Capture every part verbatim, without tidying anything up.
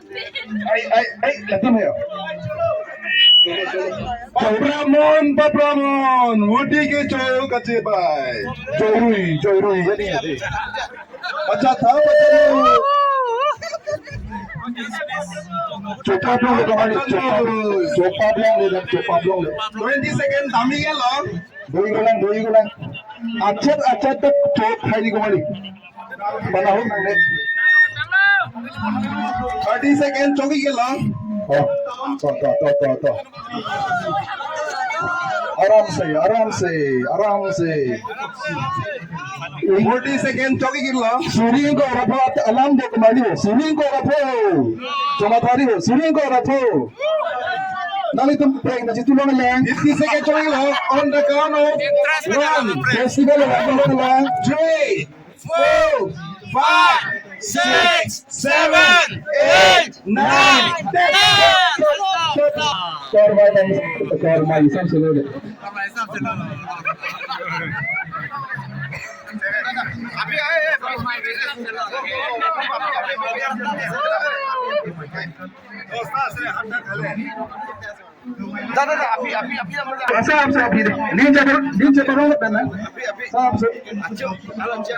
Ai, ai, ai, latin ya. Papramon, papramon, mudi kecho kachebai. Joirui, joirui, ya ni, ya ni. Acha tha, acha tha. Chopa blong le, kamari, chopa blong, chopa blong le, chopa blong le. Twenty second, dami ya lo. Doi gulang, doi gulang. Achet, achet, tak chok khai di kumari. Panahun nangne. Thirty second, choki ke lang. Oh, to, to, to, to, to. Aram se, aram se, aram se. Forty second, choki ke lang. Suri ko rapat alam de kumari. Suri ko rapat. Choma thari ho. Suri ko rapat. Nanglitum pek na chitu long lang. Fifty second chori lang. On the count of one. Festival of Abang lang. Three, four, five, six, seven, eight, nine, ten. Kor mai, kor mai, sam selo de. Api, api, api. Asa, asa, api de. Din chapar, din chapar lo kan? Asa, asa.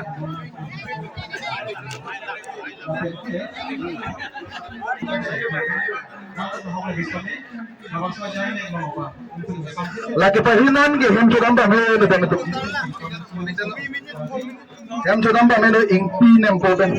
Lake pahinan ke hem chodam dam he, dam itu. Hem chodam dam he, ingpi nem ko kan.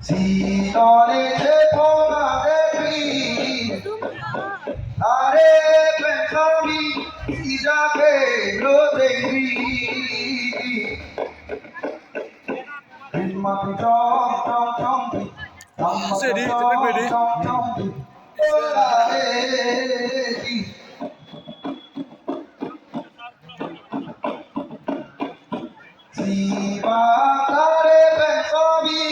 Sitole chephong adepri, are pen kami sida ke lo dengri. Rimma pi chong chong chong pi, rimma pi chong chong pi. Ora e di. Siva tare pen sobi,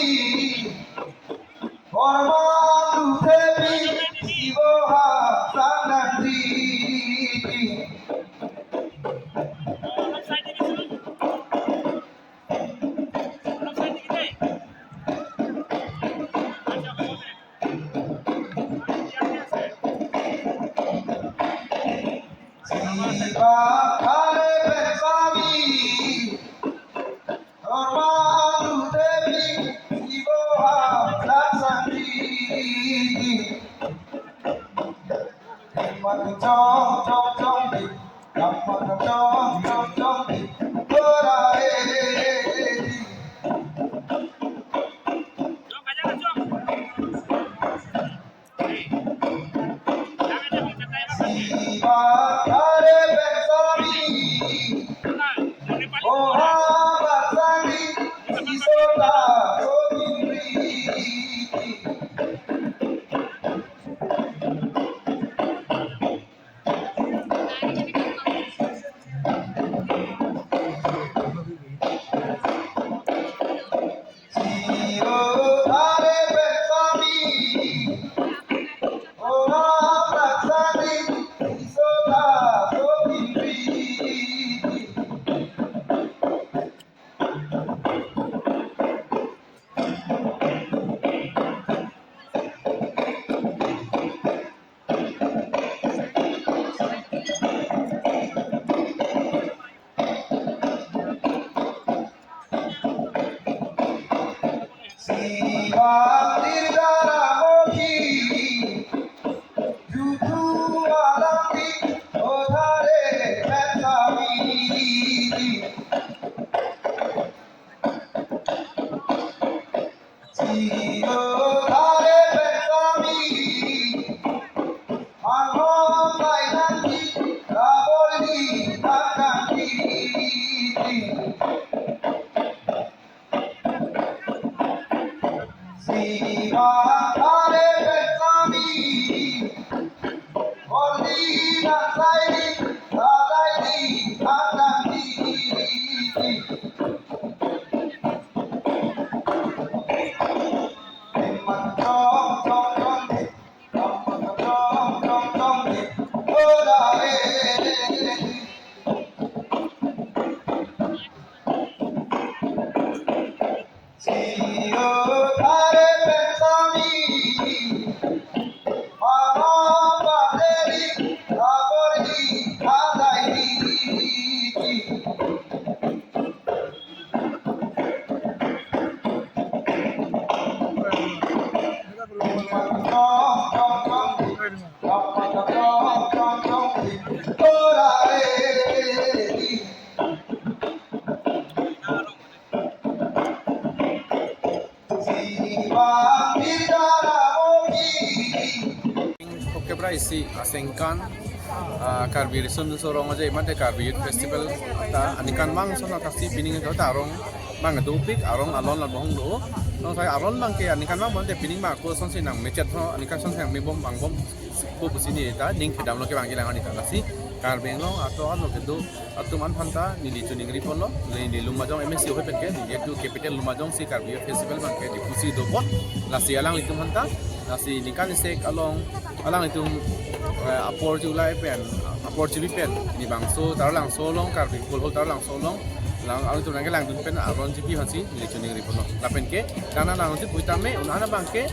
horma tu thepi, sivo ha sanang di. Ivan Tirdaramoti, Juju Alamdi, Odhare Petsami. Sio Odhare Petsami, Manghon Sainanti, Raboldi Tangkanti. Siva Hare Petsami, Boldi Nang Saidi, Sadaidi Tangkanti. Iman chong chong chong di, chong chong chong chong di, Odhare. Sio Odhare Petsami, Maha Paderi, Raboldi Tangkanti. Oke, pra isi asengkan, ah, Karbi Riso Nimso Rong Aje mate Karbi Youth Festival ta aningkanvang ason athaksi pining ta arong abang dopik, arong alon labong do. Nong sai arong abangke aningkanvang mate pining ma ko ason si nang mechet ho, aningkan ason si nang mebom angbom ko pusi neli ta ning kedam lo kevang kelang ani ta lasi Karbi Anglong ato ano kedo atum aphan ta neli choningri ponlo, neli Lumbajong M A C ahoi penke neli edu capital Lumbajong si Karbi Festival abangke dipusi dopon, lasi alanglitum aphan ta, lasi ningkan isi along alanglitum, eh, apor chulai pen, apor chibi pen, neli bangso Taralangso along, Karbi Anglong Taralangso along, lang, alanglitum nangkelangdun pen aron chibi aphansi neli choningri ponlo. Lapenke, nana lang si pui tame, un-an abangke,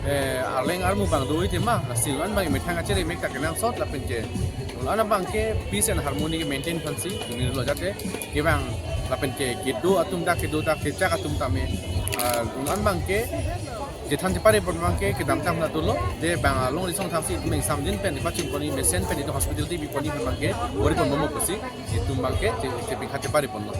eh, arleng armu abang do-i tema, lasi un-an abang methang achere mek ta kenangsot, lapenke, un-an abangke peace and harmony ke maintain aphansi, choningri lo jate, kevang, lapenke, kedo atum ta, kedo ta, kechak atum tame, ah, un-an abangke, chethan chepare pon abangke, kedamtang na dolo, de bang along risong thaksi, meng samdin pen, pachun poni, mesen pen, itum hospitality bi poni abangke, bor-i pon momo pusi, itum abangke, che, che, pingkhat chepare ponlo.